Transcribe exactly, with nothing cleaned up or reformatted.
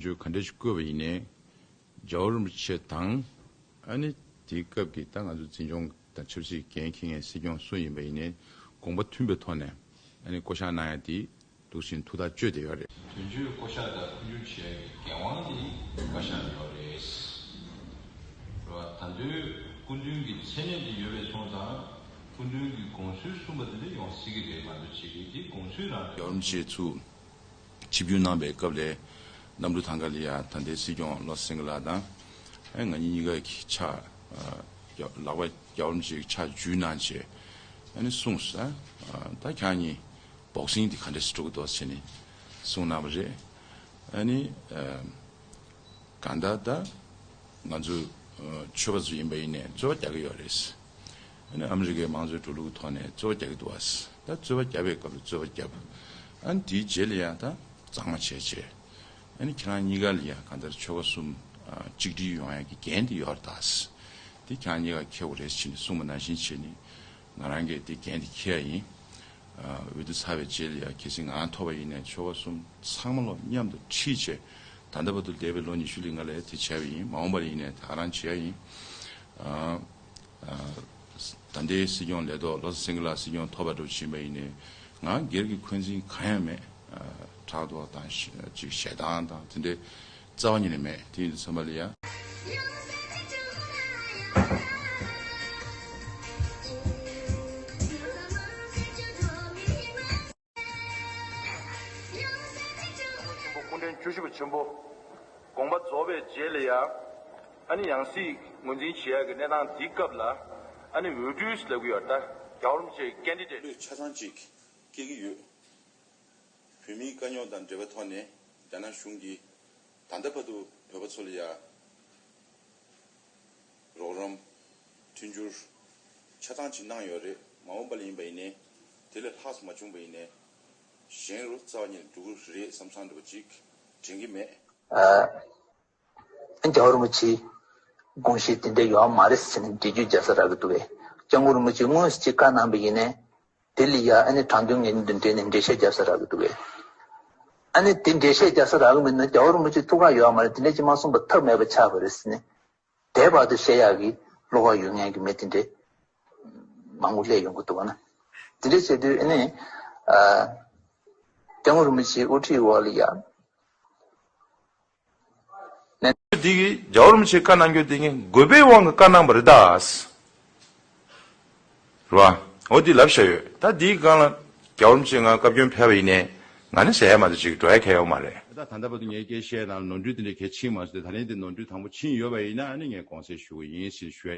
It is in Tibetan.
བརྗོད་ག་འདྲ་ཞིག་བཀོད་པ་ཡིན་ནའི། རྒྱལ་བ་རིན་པོ་ཆེ་དང་། ཨ་ནི་དེའི་སྐབས་ཀྱི་ད་ང་ཚོ་འཛིན་སྐྱོང་དང་ཆབ་སྲིད་འགན་འཁྱེར་མཁན་སྲིད་སྐྱོང་སུ་ཡིན་པ་ཡིན་ནའི་དགོངས་པ་མཐུན་པའི་ཐོག་ནས་ཨ་ནི་བསྐོ་བཞག་གནང་ཡ་དེ་འདུག་བཞིན་ཐུགས་ཐག་གཅོད་བསྡད་ཡོད་རེད། དོན་གཅོད་བསྐོ་བཞག་དང་འཕོ་འགྱུར་བྱེད་ཡ་གི་འགན་དབང་དེ་བཀའ་ཤག་ལ་ཡོད་རེད། རེད་བ། ད་དུང་སྐུ་མདུན་གྱི་མཚན་གནས་དེ་ཡོད་པའི་ཐོག་དང་། སྐུ་མདུན་གྱི་དགོངས་ཚུལ་གསུངས་པ་དེ་འདྲ་ཡོང་སྲིད་ཀྱི་རེད་མ་གཏོགས་བྱེད་ཀྱི་དེ་དགོངས་ཚུལ་རང་རེད། རྒྱལ་བ་རིན་པོ་ཆེ་ཚུར་ཆིབས་བསྒྱུར་གནང་པའི་སྐབས་ལ་གནམ་གྲུ་ཐང་ག་ལ་ཡ་ད་ལྟའི་སྲིད་སྐྱོང་བློ་སེང་གེ་ལགས་དང་། ཨ་ང་གཉིས་གཉིས་ཀ་གི་ཕྱག་ཨ་ལག་པ་རྒྱལ་བ་རིན་པོ་ཆེ་གི་ཕྱག་འཇུས་གནང་བྱས། ཨ་ནི་གསུངས་སོང་། ཨ་ད་ཁྱེད་གཉིས་བོག་སིང་དེ་ག་འདྲ་ཞིག་འགྲོ་གི་འདུག་ཟེར་ནས་གསུངས་གནང་བ་རེད། ཨ་ནི་ཨ་གང་ལྟར་ད་ང་ཚོ་ཨ་ཆོལ་ཁ་ཚོ་ཡིན་པ་ཡིན་ནའི་རྩོད་པ་རྒྱག་གི་ཡོད་རེད། ཨ་ནི་ཨ་མི་རི་ཀའི་དམངས་གཙོའི་འགྲོ་ལུགས་ཐོག་ནས་རྩོད་པ་རྒྱག་གི་འདུག་བ། ད་རྩོད་པ་རྒྱག་པའི་སྐབས་ལ་རྩོད་པ་རྒྱབ། ཨ་ནི་དེའི་རྗེས་ལ་ཡང་ད་གཙང་མ་བྱས་བྱས། ཨ་ནི་ཁྱེད་རང་གཉིས་ཀ་ལ་ཡང་གང་ལྟར་ཆོལ་ཁ་གསུམ་ཨ་གཅིག་སྒྲིལ་ཡོང་ཡ་གི་འགན་དེ་ཡོད་རེད་ད། དེ་ཁྱེད་རང་གཉིས་ཀ་འཁྱེར་དགོས་རེད་ཟེར་ནས་གསུངས་པ་ནང་བཞིན་བྱས་ནས་ང་རང་གིས་དེ་འགན་དེ་འཁྱེར་ཡ་ཡིན། ཨ་འོས་བསྡུ་ཚར་བའི་རྗེས་ལ་ཡང་གལ་སྲིད་ང་རང་ཐོབ་པ་ཡིན་ནའི་ཆོལ་ཁ་གསུམ་ཚང་མ་ལོ་མཉམ་དུ་ཁྲིད་བྱས། ད་ལྟ་བར་དུ་འདས་པའི་ལོ་ཉི་ཤུ་ལས་ང་ལ་དེ་བྱས་པ་ཡིན། མ་འོངས་པ་ལ་ཡིན་ནའི་ད་ག་རང་བྱེད་ཡ་ཡིན། ཨ་ཨ་ད་ལྟའི་སྲིད་སྐྱོང་ལས་ཐོག་བློ་བཟང་སེང་གེ་ལགས་སྲིད་སྐྱོང་ཐོབ་པ་འདྲ་བྱིན་པ་ཡིན་ནའི་ང་སྒེར་གྱི་འཁོན་འཛིན་གང་ཡང་མེད། ཨ་ཕྲག་དོག་དང་ཞེ་ཅིག་ཞེ་སྡང་དང་དེ་འདྲའི་རྩ་བ་ཉིད་ནས་མེད། དེ་ཡིན་དུས་ཙམ་པ་ལ་ཡ། ཆེན་པོ་སྐུ་ཕྲེང་བཅུ་བཞི་པ་ཆེན་པོ་དགོངས་པ་རྫོགས་པའི་རྗེས་ལ་ཡ། ཨ་ནི་ཡང་སྲིད་ངོས་འཛིན་བྱེད་ཡག་གི་གནས་སྟངས་འདིའི་སྐབས་ལ། ཨ་ནི་འོས་སྤྲུལ་ལབ་ཀྱི་ཡོད་ད། རྒྱལ་བ་རིན་པོ་ཆེའི་ཀེན་ཌི་ཌེ་ཊི། བློས་ཆ་ཚང་ཅིག་སྐྱེ་གི་ཡོད། བོད་མིའི་དཀའ་རྙོག་དང་འབྲེལ་བའི་ཐོག་ནས་རྒྱ་ནག་གཞུང་གིས་ད་ལྟ་བར་དུ་བོད་པ་ཚོ་ལ་ཡ་རོགས་རམ། མཐུན་འགྱུར་ཆ་ཚང་ཅིག་གནང་ཡོད་རེད། མ་འོངས་པ་ལ་ཡིན་པ་ཡིན་ནའི་དེ་ལས་ལྷག་ཙམ་མ་བྱུང་པ་ཡིན་ནའི་གཞན་རུ་རྩ་བ་ཉིད་ནས་འགྲོ་གི་རེད་བསམ་བསམ་འདྲ་པོ་ཅིག་དྲན་གྱི་མེད། ཨ་རྒྱལ་བ་རིན་པོ་ཆེའི་དགོངས་བཞེད་དེ་འདྲ་ཡོད་མ་རེད་ཟེར་ནས་འགྲེལ་བརྗོད་རྒྱག་ས་རག་གི་འདུག་གས། སྐྱབས་མགོན་རིན་པོ་ཆེས་དངོས་སུ་ཅིག་བཀའ་གནང་པ་ཡིན་ནའི། དེ་ལ་ཡ་ཨ་ནི་དྲང་དོན་ངེས་དོན་དུ་འབྲེལ་ནས་འགྲེལ་བཤད་རྒྱག་ས་རག་གི་འདུག་གས། ཨ་ནི་དེ་འགྲེལ་བཤད་རྒྱག་ས་རག་གི་མེད་ན་རྒྱལ་བ་རིན་པོ་ཆེ་ཐུགས་ཁག་ཡོད་མ་རེད། དེ་འདྲ་ཅིག་མ་གསུངས་པ་ཐབས་མེད་པ་ཆགས་པ་རེད་ཟེར་ནས། དེ་བར་དུ་བཤད་ཡག་གི་བློ་ཁ་ཡོད་མཁན་གྱི་མི་དེ་འདྲས་མང་པོ་སླེབས་ཡོང་གི་འདུག་ག་ན། དེ་འདྲས་བྱས་དུས་ཨ་ནི། ཨ་སྐྱབས་མགོན་རིན་པོ་ཆེའི་དབུ་ཁྲིད་འོག་ལ་ཡ། འདི་གི་རྒྱལ་བ་རིན་པོ་ཆེས་བཀའ་གནང་རྒྱུ་དེ་ངས་དགོས་པའི་དབང་གིས་བཀའ་གནང་བ་རེད་ད། རེད་བ། འོ་འདི་ལབ་བཞག་ཡོད། ད་འདིའི་སྒང་ལ་རྒྱལ་བ་རིན་པོ་ཆེ་ང་བཀའ་བཀྱོན་ཕེབས་པ་ཡིན་ནའི་ང་ནི་ཟེར་ཡ་མ་གཏོགས་ཅིག་འགྲོ་ཡ་གང་ཡོད་མ་རེད། ད་ད་ལྟ་བར་དུ་ངས་སྐད་བཤད་ནང་ནོར་འཁྲུལ་དེ་འདྲ་གལ་ཕྱིན་མ་སོང་སྟེ། ད་ལན་དེ་ནོར་འཁྲུལ་དང་པོ་ཕྱིན་ཡོད་པ་ཡིན་ན་ཨ་ནི་ངས་དགོངས་སེལ་ཞུ་གི་ཡིན་ཞེས་ཞུ་ཡ།